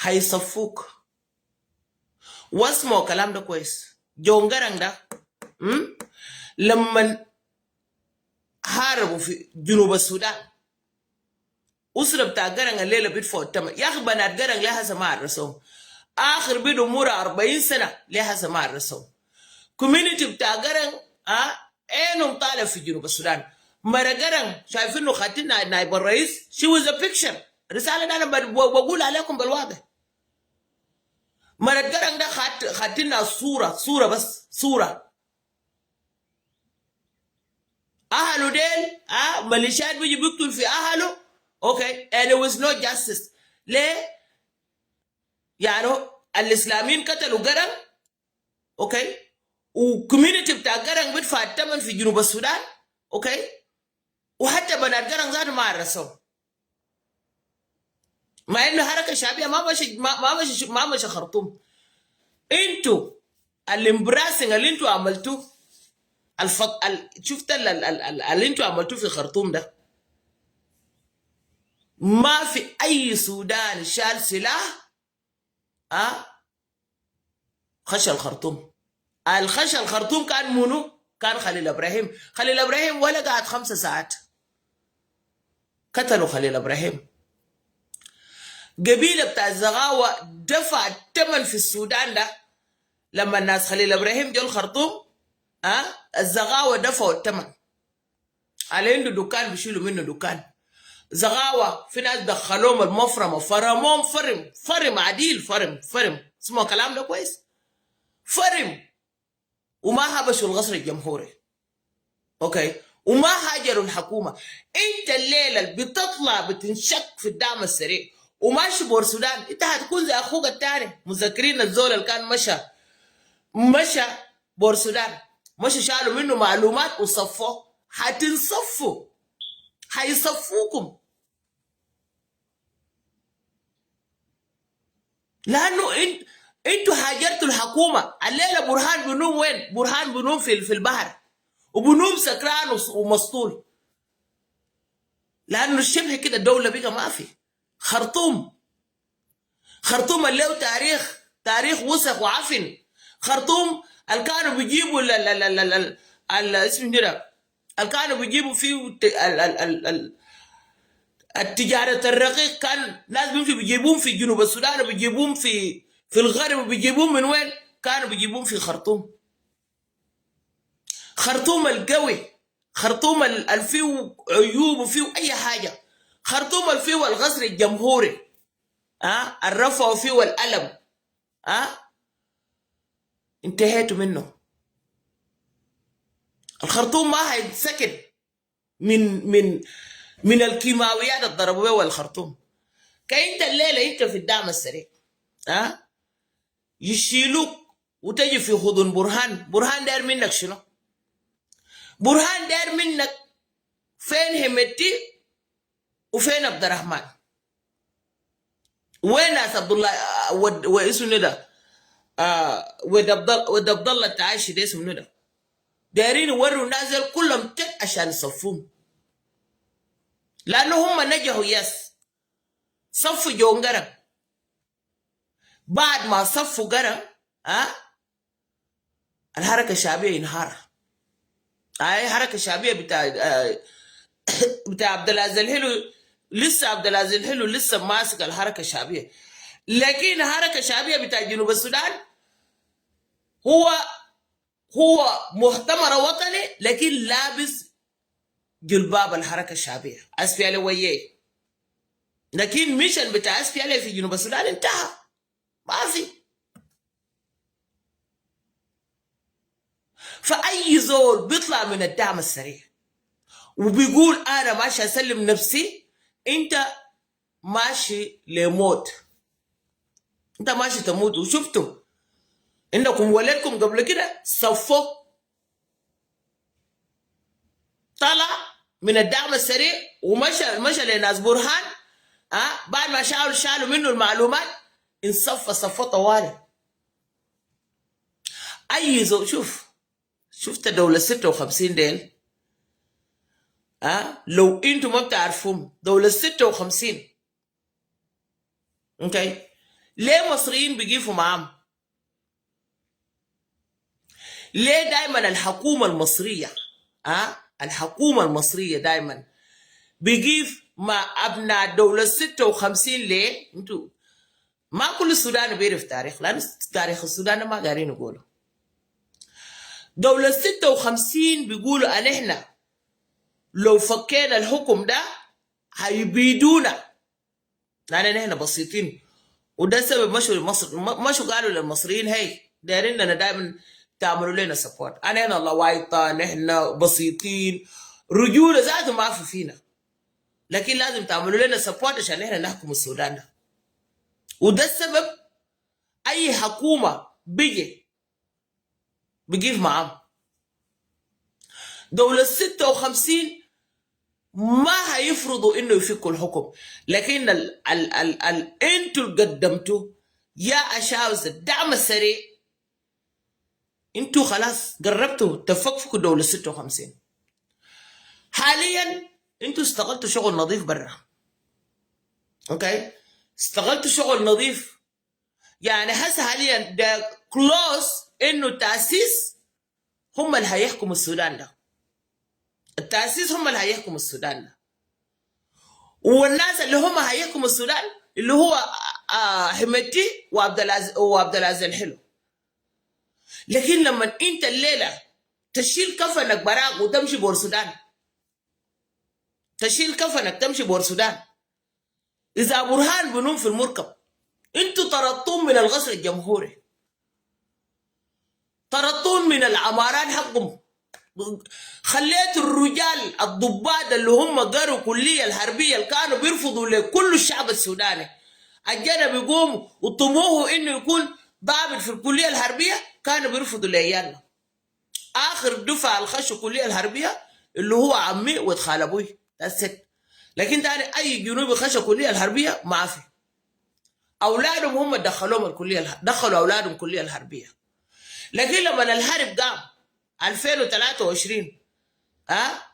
حيصفوك. واسمعوا كلام ده كويس. جون قرنق ده لما حاربوا في جنوب السودان، أسرة بتاع قرنق الليلة بيدفعوا الثمن. يا أخي بنات قرنق لها هسه ما عرسوهم، آخر بيد عمرها 40 سنة لها هسه ما عرسوهم. community بتاع قرنق عينهم طالع في جنوب السودان. مرة قرنق شايفينه خاتين نائب الرئيس، she was a picture. رسالة ده أنا بقول عليكم بالواضح. مرة قرنق ده خاتين صورة، صورة بس، صورة. أهله ديل ميليشيات بيجي بيقتل في أهله. okay، and it was no justice. ليه؟ يعني الإسلاميين قتلوا قرنق، okay، و community بتاع قرنق بيدفع الثمن في جنوب السودان، okay، وحتى بنات قرنق ذاته ما عرسوهم. مع انه حركة شعبية ما مشي، ما مشي، ما مشي خرطوم. انتوا ال embarrassing اللي انتوا عملتوه، شفت اللي انتوا عملتوه في خرطوم ده، ما في اي سوداني شال سلاح خش الخرطوم. الخش الخرطوم كان منو؟ كان خليل ابراهيم. خليل ابراهيم ولا قعد 5 ساعات، قتلوا خليل ابراهيم. قبيلة بتاع الزغاوة دفع الثمن في السودان ده لما الناس خليل ابراهيم جو الخرطوم، الزغاوة دفعوا الثمن. على عنده دكان بيشيلوا منه دكان. زغاوة في ناس دخلوهم المفرمة، فرموهم فرم فرم عديل، فرم فرم. اسمعوا كلام ده كويس، فرم. وما هبشوا القصر الجمهوري، okay، وما هاجروا الحكومة. انت الليلة اللي بتطلع بتنشك في الدعم السريع وماشي بور السودان، انت هتكون زي اخوك الثاني. مذكرين الزول اللي كان مشى بور السودان، مشى شالوا منه معلومات وصفوه. حتنصفوا، حيصفوكم، لانه انتوا هاجرتوا الحكومة. الليلة برهان بنوم وين؟ برهان بنوم في البحر، وبنوم سكران ومسطول، لانه الشبه كده الدولة بقى ما في. خرطوم، خرطوم اللي له تاريخ وسخ وعفن. خرطوم اللي كانوا بيجيبوا اسمه كده، اللي كانوا بيجيبوا فيه التجارة الرقيق، كان ناس بيمشوا بيجيبوهم في جنوب السودان، وبيجيبوهم في الغرب، وبيجيبوهم من وين؟ كانوا بيجيبوهم في خرطوم. خرطوم القوي، خرطوم اللي فيه عيوب وفيه أي حاجة، خرطوم اللي فيه الغصر الجمهوري، الرفع وفيه الألم، انتهيتوا منه. الخرطوم ما هيتسكن من الكيماويات اللي ضربوا بيها الخرطوم. كأنت الليلة انت في الدعم السريع، يشيلوك وتجي في حضن برهان. برهان داير منك شنو؟ برهان داير منك فين همتي وفين عبد الرحمن؟ وين ناس عبد الله، واسمه ده؟ ود عبد الله التعايشي ده اسمه ده. دايرين يوروا الناس ديل كلهم تك عشان يصفوهم، لانه هم نجحوا. yes، صفوا جون قرنق. بعد ما صفوا قرنق، الحركة الشعبية انهار. هاي حركة شعبية بتاع عبد العزيز الحلو، لسه عبد العزيز الحلو لسه ماسك الحركة الشعبية، لكن الحركة الشعبية بتاع جنوب السودان هو مؤتمر وطني، لكن لابس جلباب الحركة الشعبية SPLA. لكن mission بتاع SPLA في جنوب السودان انتهى، ما في. فأي زول بيطلع من الدعم السريع وبيقول أنا ماشي أسلم نفسي، أنت ماشي لموت، أنت ماشي تموت. وشفتوا إنكم ولدكم قبل كده صفوا طلع من الدعم السريع ومشى مشى لناس برهان، بعد ما شالوا منه المعلومات انصفى صفى طوالي. أي زول شفت دولة 56 ديل، لو انتم ما بتعرفوهم دولة 56، okay، ليه مصريين بيقيفوا معاهم؟ ليه دائما الحكومة المصرية، الحكومة المصرية دائما بيقيف مع أبناء دولة 56؟ ليه؟ انتوا ما كل السودان بيعرف تاريخ، لأن تاريخ السودان ما قارين يقولوا. دولة 56 بيقولوا أن احنا لو فكينا الحكم ده هيبيدونا، لأن نحن بسيطين. وده السبب مشوا لمصر، مشوا قالوا للمصريين: هي دايرين لنا دائما تعملوا لنا support، انا هنا لوايطة، نحن بسيطين، رجولة ذاته ما في فينا، لكن لازم تعملوا لنا support عشان نحن نحكم السودان ده. وده السبب اي حكومة بيجي بيقيف معاهم. دولة 56 ما هيفرضوا انه يفكوا الحكم، لكن ال ال ال ال انتوا اللي قدمتوا يا اشاوس الدعم السريع، انتوا خلاص قربتوا تفكفكوا دولة 56. حاليا انتوا اشتغلتوا شغل نظيف برا، okay؟ اشتغلتوا شغل نظيف. يعني هسه حاليا ده close انه التاسيس هم اللي هيحكموا السودان ده. التاسيس هم اللي هيحكموا السودان ده، والناس اللي هم هيحكموا السودان اللي هو حميدتي وعبد العزيز الحلو. لكن لما انت الليلة تشيل كفنك براك وتمشي بور السودان، تشيل كفنك تمشي بور السودان، اذا برهان بنوم في المركب، انتوا طردتون من القصر الجمهوري، طردتون من العمارات حقهم، خليت الرجال الضباط اللي هم قروا كلية الحربية، اللي كانوا بيرفضوا لكل الشعب السوداني الجنى بيقوم وطموحه انه يكون ضابط في الكلية الحربية، كانوا بيرفضوا لعيالنا. اخر دفعة الخشوا الكلية الحربية اللي هو عمي وخال ابوي، that's it. لكن تاني اي جنوبي خش الكلية الحربية ما في. اولادهم هم دخلوهم الكلية، دخلوا اولادهم الكلية الحربية. لكن لما الحرب قام 2023، ها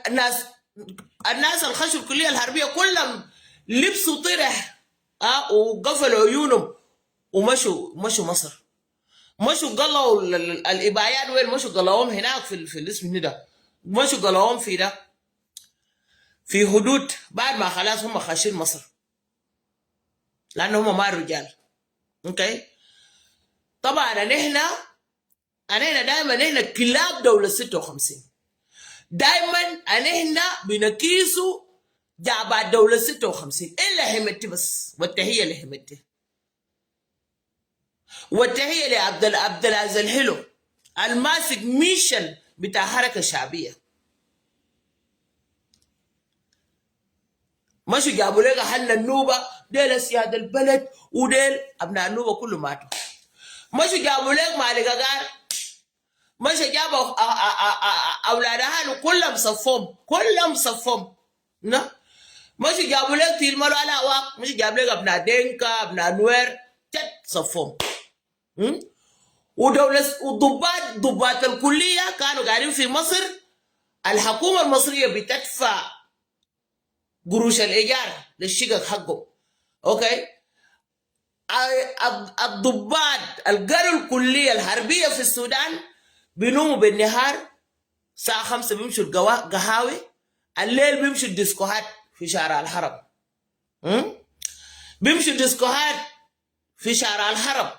الناس اللي خشوا الكلية الحربية كلهم لبسوا طرح، ها وقفلوا عيونهم ومشوا، مشوا مصر، مشوا قلعوا الابايات. وين مشوا قلعوهم؟ هناك في الاسم ده، مشوا قلعوهم في ده، في حدود، بعد ما خلاص هم خاشين مصر، لانه هم ما رجال، okay؟ طبعا نحن دائما نحن كلاب دولة 56. دائما نحن بنكيسوا جعبات دولة 56 إلا حميدتي بس. والتحية لحميدتي والتحية لعبد عبد العزيز الحلو الماسك mission بتاع حركة شعبية. مشوا جابوا لك أهلنا النوبة، ديل سياد البلد وديل أبناء النوبة كله ماتوا. مشوا جابوا لك مالك قال، مشى جابوا أولاد أهله كلهم صفهم، كلهم صفهم. نا مشوا جابوا لك تيل مالو على واق، مشوا جابوا لك أبناء دينكا، أبناء نوير، تت صفهم. ودولة وضباط، ضباط الكلية كانوا قاعدين في مصر، الحكومة المصرية بتدفع قروش الإيجار للشقق حقهم، okay؟ الضباط القروا الكلية الحربية في السودان بينوموا بالنهار، الساعة 5 بيمشوا القهاوي، الليل بيمشوا الديسكوهات في شارع الهرم. بيمشوا الديسكوهات في شارع الهرم،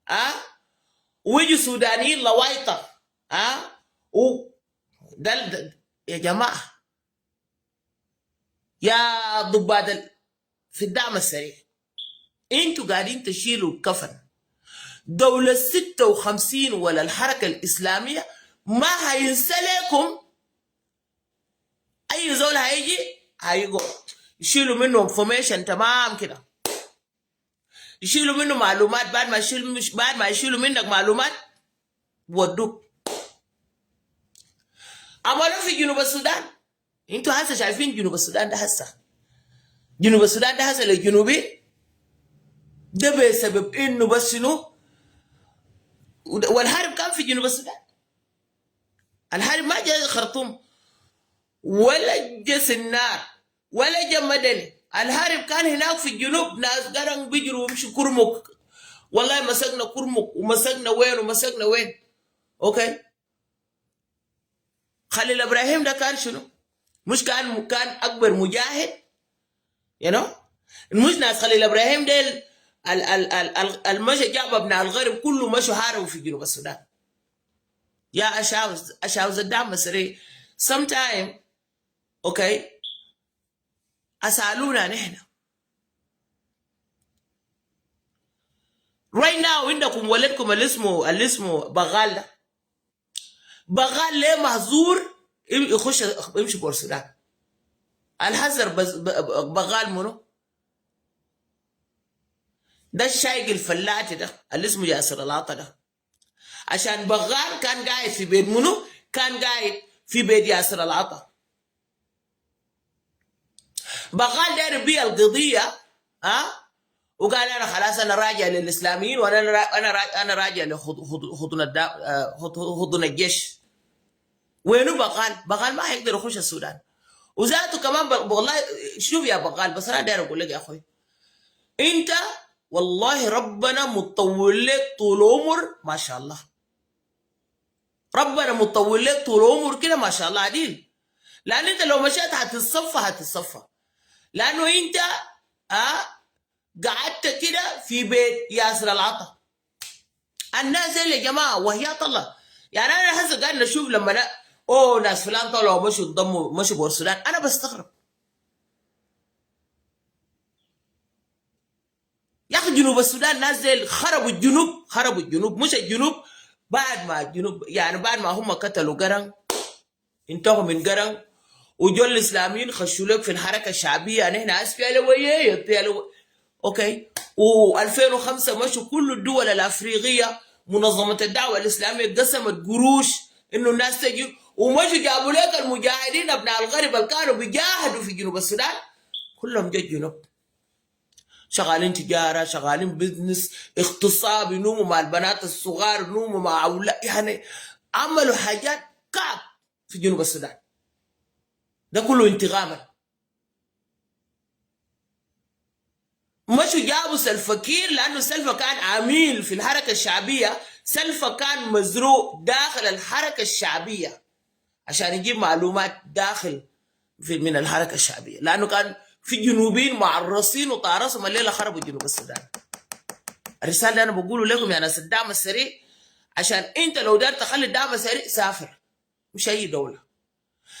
أه؟ ويجوا سودانيين لوايطة، أه؟ و ده يا جماعة، يا ضباط في الدعم السريع، انتوا قاعدين تشيلوا الكفن. دولة 56 ولا الحركة الإسلامية ما هينسى لكم. أي زول هيجي هيقعد يشيلوا منه information، تمام كده؟ يشيلوا منه معلومات. بعد ما يشيلوا منك معلومات ودوك. عملوا في جنوب السودان. انتوا هسه شايفين جنوب السودان ده؟ هسه جنوب السودان ده هسه للجنوبي ده بسبب انه بس شنو؟ والحرب كان في جنوب السودان. الحرب ما جاء الخرطوم ولا جا سنار ولا جا مدني. الهرب كان هناك في الجنوب، ناس قرن بيجروا ويمشوا كرمك، والله مسكنا كرمك ومسكنا وين ومسكنا وين. okay، خليل ابراهيم ده كان شنو؟ مش كان اكبر مجاهد؟ مش ناس خليل ابراهيم ديل المشى جاب ابناء الغرب كله مشوا حاربوا في جنوب السودان. يا اشاوز، اشاوز الدعم السريع sometime، okay، اسالونا نحن right now. عندكم ولدكم اللي اسمه بغال ده، بغال ليه محظور يخش يمشي بور السودان؟ الحذر بس بغال منو؟ ده الشايق الفلاتي ده اللي اسمه ياسر العطا ده، عشان بغال كان قاعد في بيت منو؟ كان قاعد في بيت ياسر العطا. بغال داير بيع القضية، ها، وقال انا خلاص انا راجع للاسلاميين وانا انا راجع لحضن حضن الجيش. وينو بغال؟ بغال ما حيقدر يخش السودان وذاته كمان. والله شوف يا بغال، بس انا داير اقول لك يا اخوي، انت والله ربنا مطول لك طول عمر، ما شاء الله، ربنا مطول لك طول عمر كده ما شاء الله عديل، لان انت لو مشيت هتتصفى، هتتصفى، لانه انت قعدت كده في بيت ياسر العطا. الناس دي يا جماعة وحياة الله، يعني انا هسه قاعد نشوف لما لا اوه ناس فلان طلعوا مشوا انضموا مشوا بور السودان، انا بستغرب يا اخي. جنوب السودان ناس زي خربوا الجنوب، خربوا الجنوب، مش الجنوب بعد ما الجنوب، يعني بعد ما هم قتلوا قرن، انتهوا من قرن وجو الاسلاميين خشوا لك في الحركة الشعبيه، نحن SPLA، okay، و2005 مشوا كل الدول الافريقيه، منظمة الدعوة الاسلامية قسمت قروش انه الناس تجي، ومشوا جابوا لك المجاهدين ابناء الغرب اللي كانوا بيجاهدوا في جنوب السودان، كلهم جو الجنوب، شغالين تجارة، شغالين business، اغتصاب، ينوموا مع البنات الصغار، ينوموا مع اولاد، يعني عملوا حاجات كعب في جنوب السودان. ده كله انتقاما. مشوا جابوا سلفكير لانه سلفا كان عميل في الحركة الشعبيه، سلفا كان مزروع داخل الحركة الشعبية عشان يجيب معلومات داخل في من الحركة الشعبيه، لانه كان في جنوبيين معرصين وطارسهم الليلة خربوا جنوب السودان. الرسالة اللي انا بقوله لكم يا ناس الدعم السريع، عشان انت لو دار تخلي الدعم السريع سافر مش اي دولة،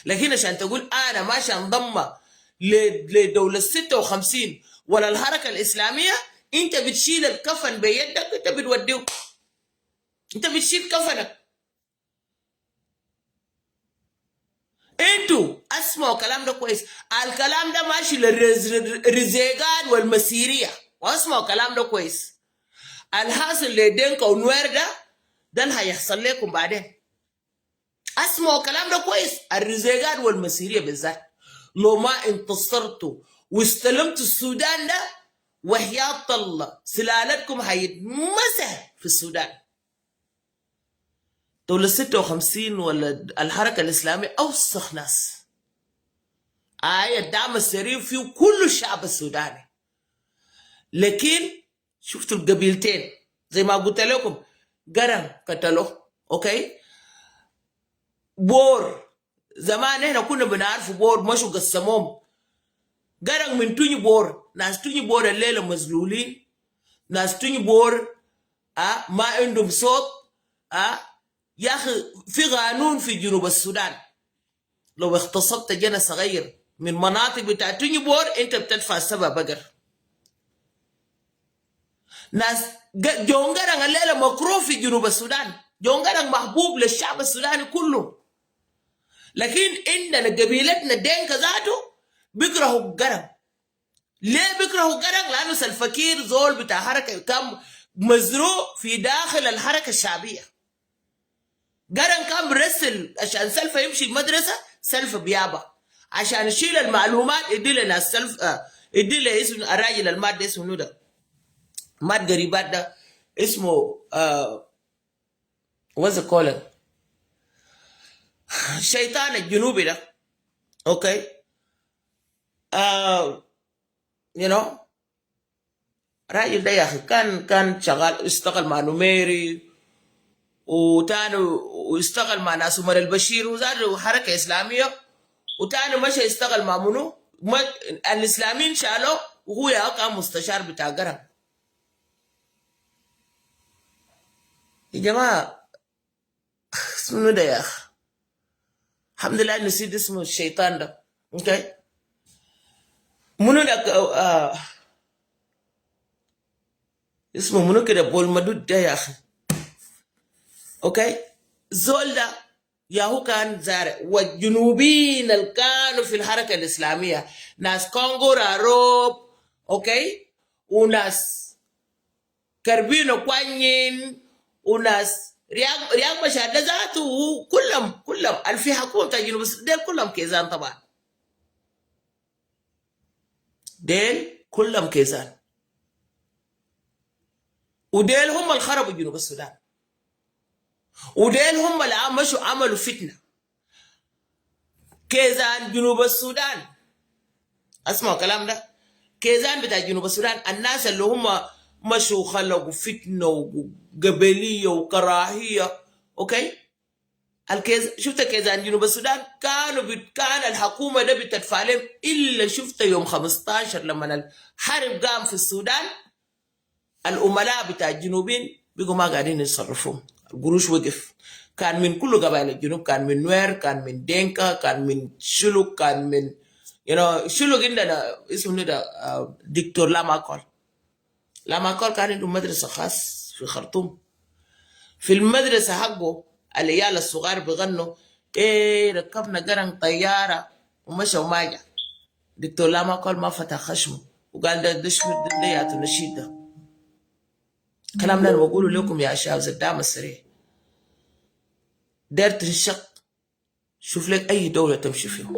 لكن عشان تقول انا ماشي انضم لدولة 56 ولا الحركة الاسلامية، انت بتشيل الكفن بيدك، انت بتوديه، انت بتشيل كفنك. انتوا اسمعوا الكلام ده كويس، الكلام ده ماشي للرزيقان والمسيريه، واسمعوا الكلام ده كويس. الحاصل لدينكا ونوير ده اللي هيحصل لكم بعدين. اسمعوا الكلام ده كويس، الرزيقان والمسيريه بالذات، لو ما انتصرتوا واستلمتوا السودان ده، وحياة الله سلالتكم هيتمسح في السودان. دولة 56 ولا الحركة الإسلامية أوسخ ناس. آية الدعم السريع فيه كل الشعب السوداني، لكن شفتوا القبيلتين زي ما قلت لكم، قرن قتلوه، okay، بور زمان احنا كنا بنعرف بور، مشوا قسموهم قرن من توني بور، ناس توني بور الليلة مذلولين، ناس توني بور ما عندهم صوت. يا اخي في قانون في جنوب السودان، لو اغتصبت جنى صغير من مناطق بتاع توني بور انت بتدفع 7 بقر. ناس جون قرنق الليلة مكروه في جنوب السودان، جون قرنق محبوب للشعب السوداني كله، لكن عندنا قبيلتنا دينكا ذاته بيكرهوا قرنق. ليه بيكرهوا قرنق؟ لانه سلفكير زول بتاع حركة كان مزروع في داخل الحركة الشعبية. قرنق كان برسل عشان سلفا يمشي المدرسة، سلفا بيابا عشان يشيل المعلومات يدي لناس سلف يدي له اسم الراجل المات ده، اسمه ده مات قريبات ده اسمه what's it called، الشيطان الجنوبي ده، okay. you know الراجل ده يا اخي كان شغال، اشتغل مع نميري وتاني واشتغل مع ناس عمر البشير وزاد حركة إسلامية، وتاني مشى اشتغل مع منو؟ ما الإسلاميين شالوه وهو يا كان مستشار بتاع قرن. يا جماعة اسمه ده يا أخي، الحمد لله نسيت اسمه الشيطان ده. okay، منو ده؟ اسمه منو كده؟ بول مدود ده يا أخي. okay، زول ده ياهو كان زارع، والجنوبيين اللي كانوا في الحركة الإسلامية ناس كونغو راروب، okay، وناس كربينو كوانين، وناس رياك مشار ده ذاته، كلهم اللي في حكومة بتاع جنوب السودان ديل كلهم كيزان طبعا، ديل كلهم كيزان، وديل هم اللي خربوا جنوب السودان، وديل هم اللي مشوا عملوا فتنة. كيزان جنوب السودان، اسمعوا الكلام ده، كيزان بتاع جنوب السودان الناس اللي هم مشوا خلقوا فتنة وقبلية وكراهية. okay، شفت كيزان جنوب السودان كان الحكومة ده بتدفع لهم، إلا شفت يوم 15 لما الحرب قام في السودان الأملاء بتاع الجنوبين بقوا ما قاعدين يتصرفوا، القروش وقف. كان من كل قبائل الجنوب، كان من نوير، كان من دينكا، كان من شلوك، كان من شلوك عندنا اسمه ده دكتور لاماكول. لاماكول كان عنده مدرسة خاص في خرطوم، في المدرسة حقه العيال الصغار بيغنوا ايه ركبنا قرن طيارة ومشى وما جا. دكتور لاماكول ما فتح خشمه وقال ده شنو ده يا النشيد ده. كلام ده بقوله لكم يا شباب الدعم السريع. داير تنشق شوف لك اي دولة تمشي فيه،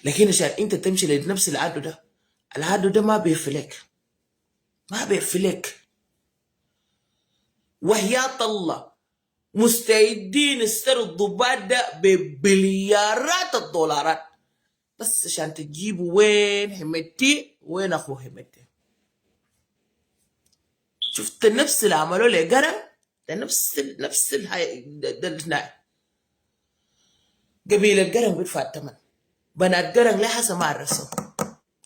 لكن عشان انت تمشي لنفس العدو ده، العدو ده ما بيفلك، ما بيفلك. وحياة الله مستعدين يشتروا الضباط ده ببليارات الدولارات بس عشان تجيبوا وين حميدتي، وين اخو حميدتي. شفت نفس اللي عملوه لقرن ده، نفس الهاي ده. قبيلة قرن بيدفع الثمن. بنات قرن ليه هسه ما عرسوا؟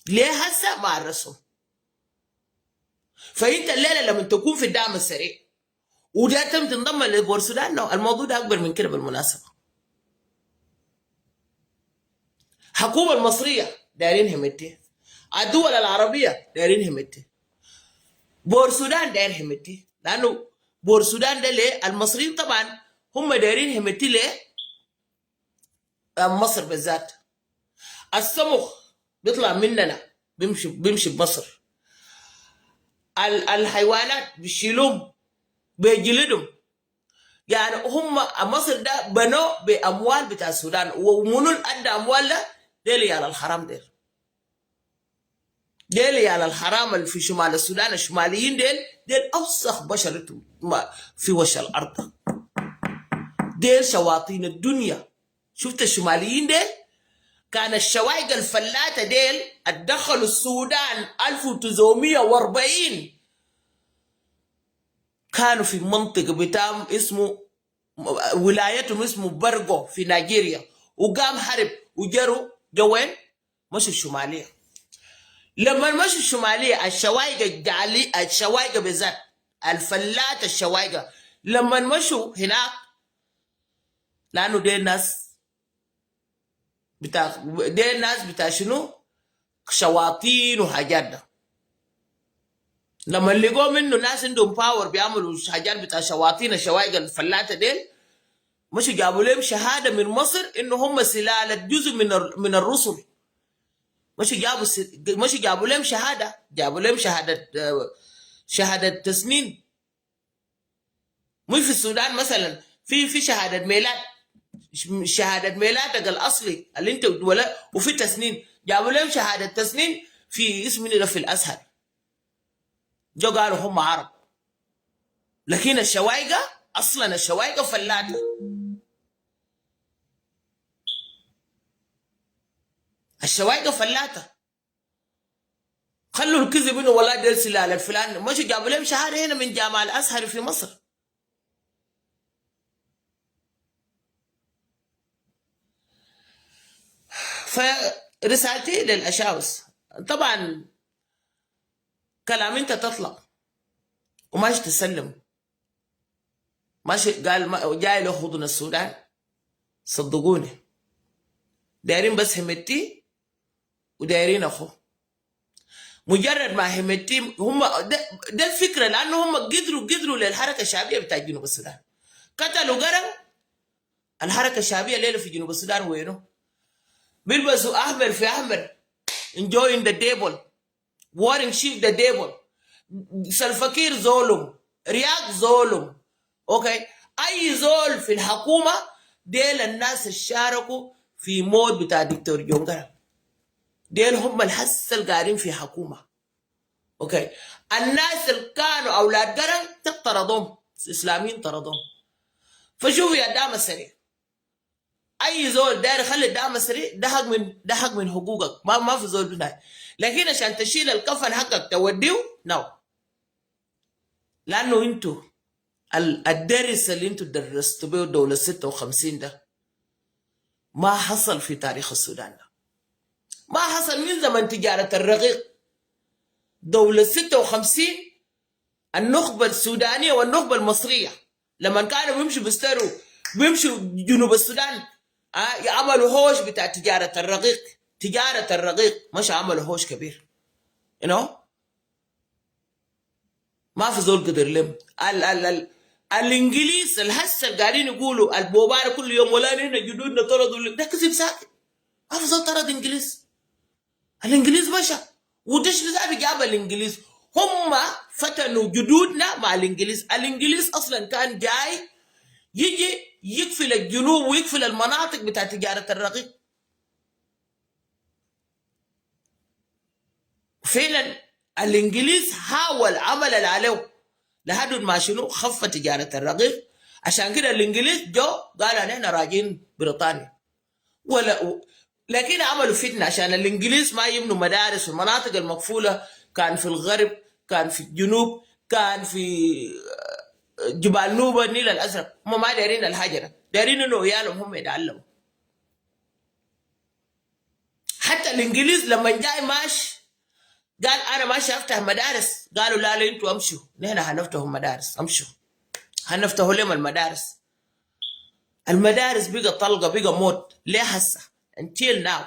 ليه هسه ما عرسوا؟ فانت الليلة لما تكون في الدعم السريع وده تم تنضم لبور السودان، الموضوع ده اكبر من كده بالمناسبة. الحكومة المصرية دايرين حميدتي، الدول العربية دايرين حميدتي، بور السودان داير حميدتي، لانه بور السودان ده ليه؟ المصريين طبعا هم دايرين حميدتي ليه؟ مصر بالذات السمخ بيطلع مننا بيمشي بمصر، الحيوانات بيشيلوهم بيجلدهم، يعني هم مصر ده بنوا باموال بتاع السودان، ومنو ادى اموال ده؟ ديل عيال الحرام، ديل عيال الحرام اللي في شمال السودان، الشماليين ديل اوسخ بشر في وش الارض، ديل شواطين الدنيا. شفت الشماليين ديل؟ كان الشوايقة الفلاتة ديل ادخلوا السودان 1940، كانوا في منطقة بتاعهم اسمه ولايتهم اسمه برغو في نيجيريا، وقام حرب وجروا جوين مشوا الشمالية. لما مشوا الشمالية الشوايقة الجعلي الشوايقة بالذات الفلات الشوايقة لما مشوا هناك، لأنه دي الناس بتاع دي الناس بتاع شنو شواطين وحاجات ده، لما لقوا منه ناس عندهم power بيعملوا حاجات بتاع شواطين الشوايقة الفلاتة ديل، مشوا جابوا لهم شهادة من مصر إنه هم سلالة جزء من الرسل. مشوا جابوا لهم شهادة، جابوا لهم شهادة تسنين. مش في السودان مثلا في شهادة ميلاد، شهادة ميلادك الأصلي اللي أنت ولا، وفي تسنين، جابوا لهم شهادة تسنين في اسم ده في الأزهر. جو قالوا هم عرب، لكن الشوايقة أصلا الشوايقة فلاتة. الشوايقة فلاتة. خلوا خلوا الكذب انه والله ديل سلالة الفلان، مشوا جابوا لهم شهادة هنا من جامعة الازهر في مصر. فرسالتي للأشاوس طبعا كلام انت تطلع وماشي تسلم، ماشي قال ما جاي له حضن السودان. صدقوني دايرين بس حميدتي ودايرين اخوه. مجرد ما حميدتي هم ده الفكرة، لانه هم قدروا للحركة الشعبية بتاع جنوب السودان، قتلوا قرن الحركة الشعبية ليلة في جنوب السودان. وينه بيلبسوا احمر في احمر، enjoying the devil، worship the devil. سلفكير زولهم، رياك زولهم، okay، اي زول في الحكومة ديل الناس اللي شاركوا في موت بتاع دكتور جون قرنق، ديل هم الحس القاعدين في حكومة. okay، الناس اللي كانوا اولاد قرنق طردهم، اسلاميين طردهم. فشوفوا يا دعم السريع، اي زول داير يخلي الدعم السريع ده حق من ده حق من حقوقك، ما في زول بناي، لكن عشان تشيل الكفن حقك توديه no، لانه انتوا الدرس اللي انتوا درستوا به دولة 56 ده ما حصل في تاريخ السودان ده، ما حصل من زمن تجارة الرقيق. دولة 56 النخبة السودانية والنخبة المصرية لما كانوا بيمشوا بيشتروا، بيمشوا جنوب السودان يعملوا هوش بتاع تجارة الرقيق، تجارة الرقيق مش عملوا هوش كبير you know? ما في زول قدر لهم. ال ال ال الانجليز الهسه قاعدين يقولوا البوبار كل يوم ولا نحن جدودنا طردوا، ده كذب ساكت. ما في زول طرد انجليز، الانجليز مشى وده شنو ذا جاب الانجليز، هم فتنوا جدودنا مع الانجليز. الانجليز اصلا كان جاي يجي يقفل الجنوب ويقفل المناطق بتاع تجارة الرقيق. فعلا الانجليز حاول عمل اللي عليه لحد ما شنو خف تجارة الرقيق. عشان كده الانجليز جو قالوا نحن راجعين بريطانيا ولا، لكن عملوا فتنة عشان الانجليز ما يبنوا مدارس في المناطق المقفولة، كان في الغرب، كان في الجنوب، كان في جبال نوبة، النيل الازرق. هم ما دايرين الحاجة ده، دايرين انه عيالهم هم يتعلموا. حتى الانجليز لما جاي ماشي قال انا ماشي افتح مدارس، قالوا لا لا انتوا امشوا، نحن هنفتحوا مدارس، امشوا هنفتحوا لهم المدارس. المدارس بقى طلقه، بقى موت ليه هسه until now.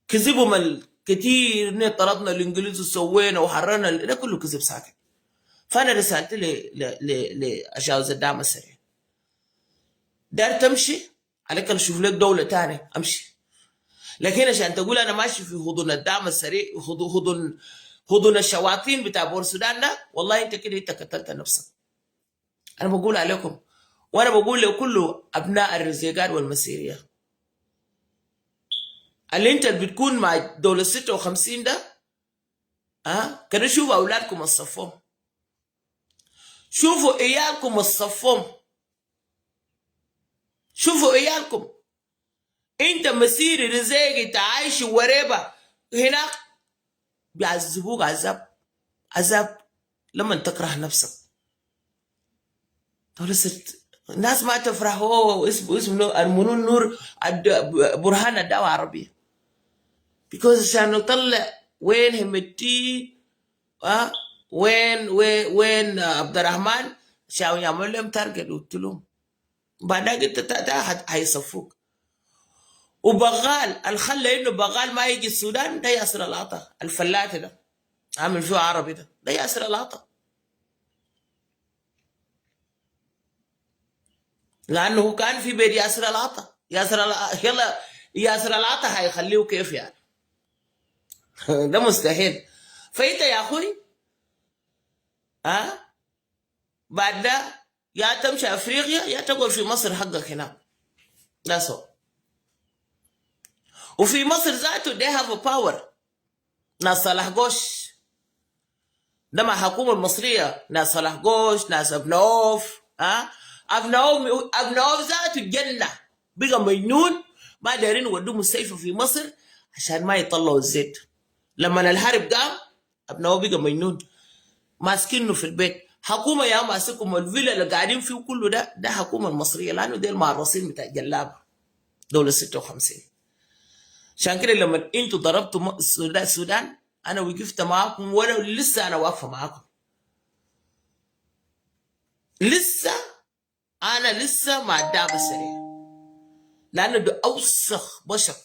كذبهم الكثير إن طردنا الانجليز وسوينا وحررنا، ده كله كذب ساكت. فانا رسالتي لاشاوز الدعم السريع، دار تمشي عليك نشوف لك دولة تانية امشي، لكن عشان تقول انا ماشي في حضن الدعم السريع، حضن الشواطين بتاع بور السودان ده، والله انت كده انت قتلت نفسك. انا بقول عليكم وانا بقول لكل ابناء الرزيقات والمسيريه، اللي انت بتكون مع دولة 56 ده كده شوفوا اولادكم الصفهم، شوفوا عيالكم الصفهم، شوفوا عيالكم. انت مسيري رزيقي تعايش وريبة هناك بيعذبوك عذاب عذاب لما تكره نفسك. دولة ست الناس ما تفرح، هو اسمه المنون نور برهان الدعوة العربية، because عشان نطلع وين همتي وين وين وين عبد الرحمن، عشان يعمل لهم target ويقتلوهم، بعدين انت هيصفوك. وبغال الخلى انه بغال ما يجي السودان ده ياسر العطا الفلاتي ده عامل فيه عربي ده ياسر العطا، لانه هو كان في بيت ياسر العطا. يلا ياسر العطا هيخليه كيف يعني؟ ده مستحيل. فانت يا اخوي بعد ده يا تمشي افريقيا يا تقعد في مصر حقك هناك. That's all. وفي مصر ذاته they have a power. ناس صلاح قوش ده مع الحكومة المصرية، ناس صلاح قوش، ناس ابن عوف، ابن عوف، ابن عوف ذاته الجنة بقى مجنون، ما دايرين يودوه مستشفى في مصر عشان ما يطلعوا الزيت. لما الحرب قام ابناؤه بقى مجنون، ماسكينه في البيت. حكومة يا ماسكهم الفيلا اللي قاعدين فيه كله ده حكومة المصرية، لأنه ديل معرصين بتاع جلابة دولة 56. عشان كده لما انتوا ضربتوا السودان انا وقفت معاكم، وانا لسه انا واقفة معاكم، لسه انا لسه مع الدعم السريع، لانه ده اوسخ بشر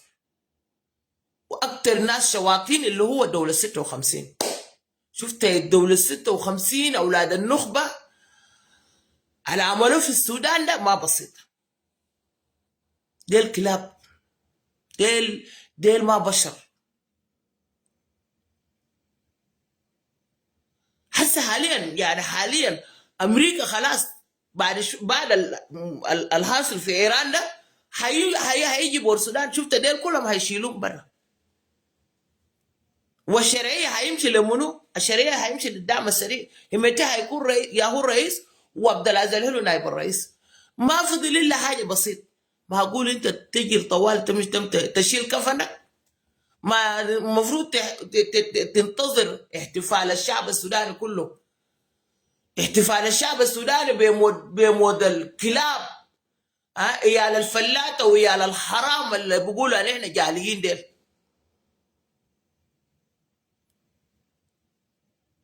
واكثر ناس شواطين اللي هو دولة 56. شفت الدولة 56 اولاد النخبة على عملوه في السودان ده ما بسيط. ديل كلاب، ديل ما بشر. هسه حاليا يعني حاليا امريكا خلاص بعد الحاصل في ايران ده هيجي بور السودان. شفت ديل كلهم هيشيلوهم برا، والشرعية هيمشي لمنو؟ الشرعية هيمشي للدعم السريع. همتي هيكون ياهو الرئيس وعبد العزيز الهلو نائب الرئيس. ما فضل الا حاجة بسيط. ما هقول انت تجي طوال تمشي تشيل كفنك، ما المفروض تنتظر احتفال الشعب السوداني كله، احتفال الشعب السوداني بموت الكلاب، ها عيال الفلاتة وعيال الحرام اللي بيقولوا علينا جاليين ديل.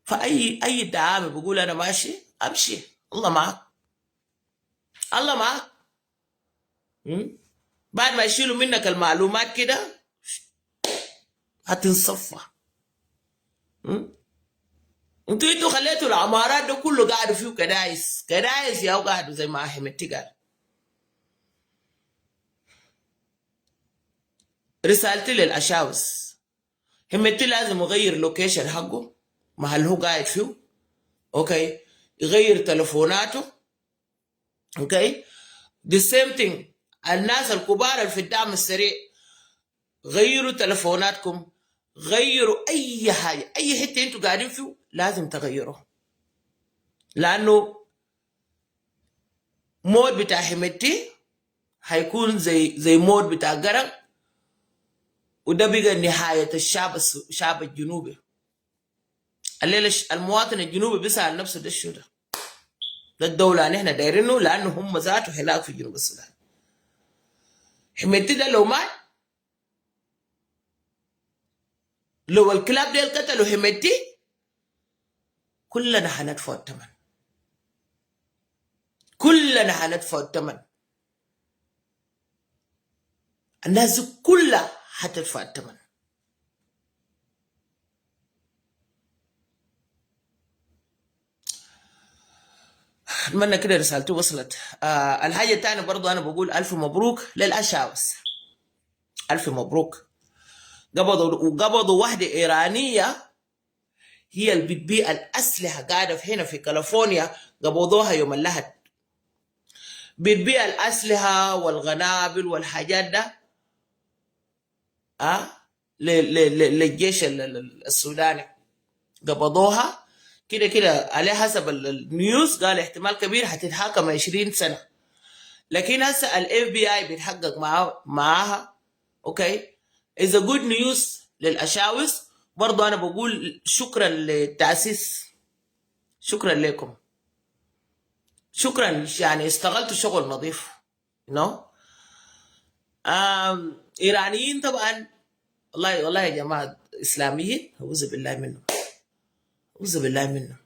فأي دعامي بيقول أنا ماشي أمشي، الله معك، الله معك. بعد ما يشيلوا منك المعلومات كده هتنصفى. انتوا خليتوا العمارات ده كله قاعدوا فيه كدايس كدايس يا قاعدوا زي ما حمدتي قال. رسالتي للأشاوس، حمدتي لازم يغير location حقه محل هو قاعد فيه، okay، يغير تلفوناته، okay. the same thing الناس الكبار اللي في الدعم السريع، غيروا تلفوناتكم، غيروا اي حاجة، اي حتة انتوا قاعدين فيه لازم تغيروه، لانه موت بتاع حمدتي هيكون زي موت بتاع قرن، وده بقى نهاية الشعب الجنوبي. الليلة المواطن الجنوبي بيسأل نفسه ده شو ده؟ ده الدولة اللي احنا دايرينه، لأنه هم ذاته هناك في جنوب السودان. حميدتي ده لو مات، لو الكلاب ديل قتلوا حميدتي، كلنا حندفع الثمن، كلنا حندفع الثمن، الناس كلها حتدفع الثمن. اتمنى كده رسالتي وصلت. الحاجة الثانية برضو أنا بقول ألف مبروك للأشاوس، ألف مبروك. وقبضوا واحدة إيرانية هي اللي بتبيع الأسلحة، قاعدة هنا في كاليفورنيا، قبضوها يوم اللحد، بتبيع الأسلحة والغنابل والحاجات ده للجيش السوداني. قبضوها كده كده على حسب ال news، قال احتمال كبير حتتحاكم 20 سنة، لكن هسه ال FBI بيتحقق معاها. okay، is good news للاشاوس. برضو انا بقول شكرا للتاسيس، شكرا لكم، شكرا، يعني اشتغلتوا شغل نظيف. no ايرانيين طبعا، والله والله يا جماعة اسلاميين، اعوذ بالله منهم، اعوذ بالله منهم.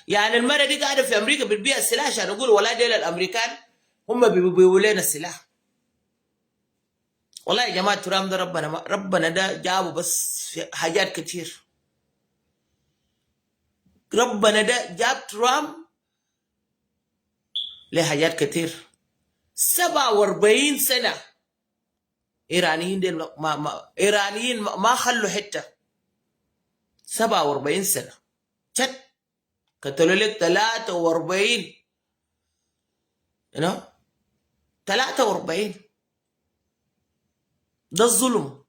يعني المرة دي قاعدة في امريكا بتبيع السلاح عشان اقول والله ديل الامريكان هم بيبيعوا لنا السلاح. والله يا جماعة ترامب ده ربنا ده جابه بس في حاجات كتير. ربنا ده جاب ترامب لحاجات كتير. 47 سنة إيرانيين ديل ما إيرانيين ما خلوا حتة. 47 سنة شت قتلوا لك 43، you know 43. ده الظلم.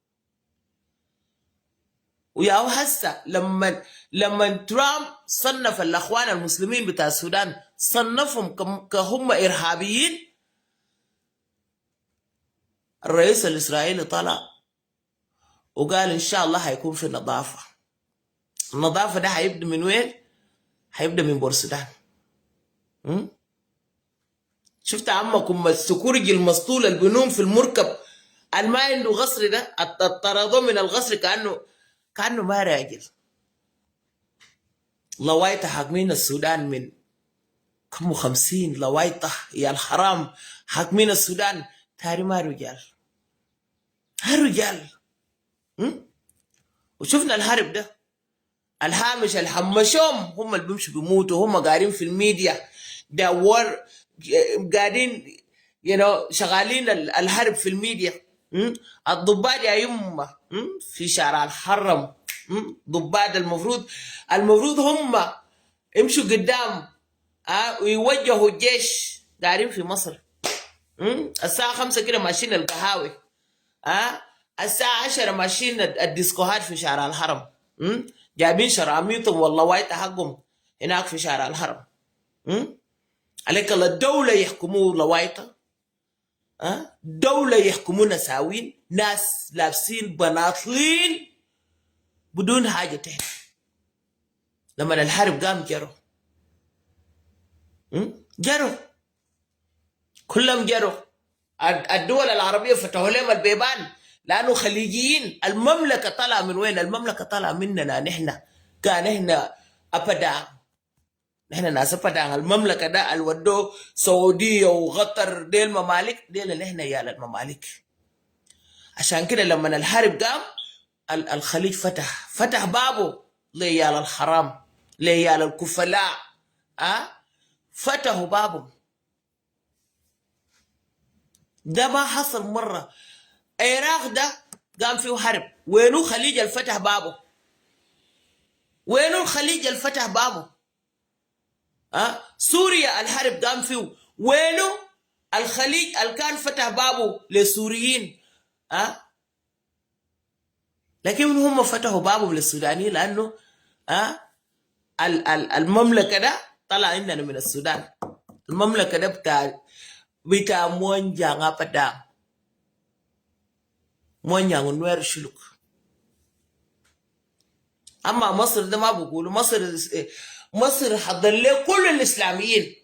ويا هسه لما ترامب صنف الاخوان المسلمين بتاع السودان، صنفهم كهم ارهابيين، الرئيس الاسرائيلي طلع وقال ان شاء الله حيكون في نظافة. النظافة ده حيبدا من وين؟ حيبدا من بورسودان. شفت عمكم السكرجي المسطول اللي بينوم في المركب الما عنده قصر ده، طردوه من القصر كانه ما راجل. لوايطة حاكمين السودان من كم 50 لوايطة يا الحرام حاكمين السودان، تاري ما رجال، ها رجال. وشفنا الحرب ده، الهامش الحمشوم هم اللي بيمشوا بيموتوا، هم قاعدين في الميديا ده war قاعدين شغالين الحرب في الميديا. الضباط يا يمه في شارع الحرم، ضباط المفروض هم يمشوا قدام ويوجهوا الجيش، قاعدين في مصر. الساعة 5 كده ماشيين القهاوي، الساعة 10 ماشيين الديسكوهات في شارع الحرم، جايبين شراميطهم والله حقهم هناك في شارع الحرم. عليك الله، الدولة يحكموا لوايطة، أه؟ دولة يحكموا نساوين، ناس لابسين بناطلين بدون حاجة تحت. لما الحرب قام جروا، جروا كلهم جروا. الدول العربية فتحوا لهم البيبان لأنه خليجيين. المملكة طلع من وين؟ المملكة طلع مننا نحن، كان احنا أبدا، نحن ناس أبدا. المملكة ده الودو سعودية وقطر ديل ممالك، ديل نحن يا الممالك. عشان كده لما الحرب قام الخليج فتح بابه لعيال الحرام، لعيال الكفلاء، فتحوا بابهم. ده ما حصل مرة. العراق ده قام فيه حرب، وينو خليج الفتح بابه؟ وينو الخليج الفتح بابه؟ سوريا الحرب قام فيه، وينو الخليج اللي كان فتح بابه للسوريين؟ لكن هم فتحوا بابهم للسودانيين لانه المملكة ده طلع عندنا من السودان. المملكة ده بتاع موانجان أبدا، موانجان نوير شلوك. اما مصر ده ما بقولوا مصر، مصر حضر له كل الاسلاميين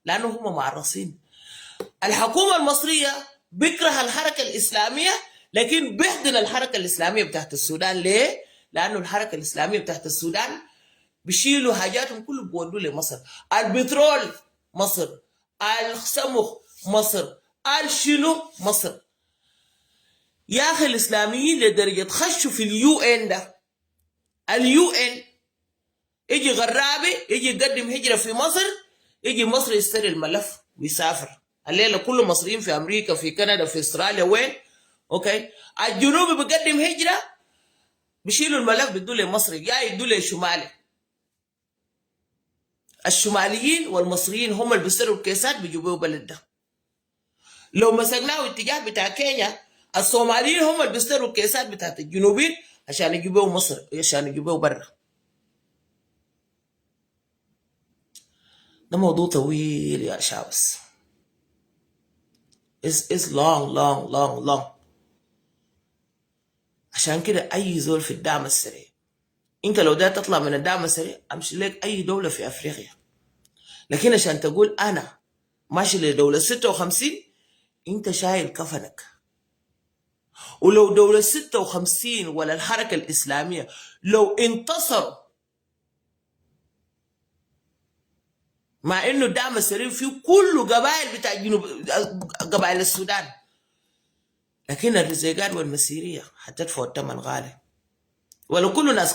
لانه هم معرصين. الحكومة المصرية بيكره الحركة الاسلامية، لكن بيحضن الحركة الاسلامية بتاعت السودان. ليه؟ لانه الحركة الاسلامية بتاعت السودان بيشيلوا حاجاتهم كله بيودوا لمصر. البترول مصر، السمخ مصر، الشنو مصر. يا اخي الاسلاميين لدرجة خشوا في ال UN ده، ال UN يجي غرابي يجي يقدم هجره في مصر، يجي مصر يشتري الملف ويسافر. الليلة كل مصريين في امريكا، في كندا، في استراليا، وين؟ okay، الجنوبي بيقدم هجره بيشيلوا الملف بيدوا لمصري يا يدوا لشمالي. الشماليين والمصريين هم اللي بيشتروا الكيسات بيجيبوه بلد ده. لو مسكناه اتجاه بتاع كينيا، الصوماليين هم اللي بيشتروا الكيسات بتاعت الجنوبيين عشان يجيبوه مصر، عشان يجيبوه برا. ده موضوع طويل يا شابس، it's long long long long. عشان كده اي زول في الدعم السريع، انت لو ده تطلع من الدعم السريع امشي لك اي دولة في افريقيا، لكن عشان تقول انا ماشي لدولة 56 انت شايل كفنك. ولو دولة 56 ولا الحركة الإسلامية لو انتصروا، مع انه الدعم السريع فيه كل قبائل بتاع جنوب، قبائل السودان، لكن الرزيقات والمسيرية حتدفعوا الثمن غالي. ولا كل ناس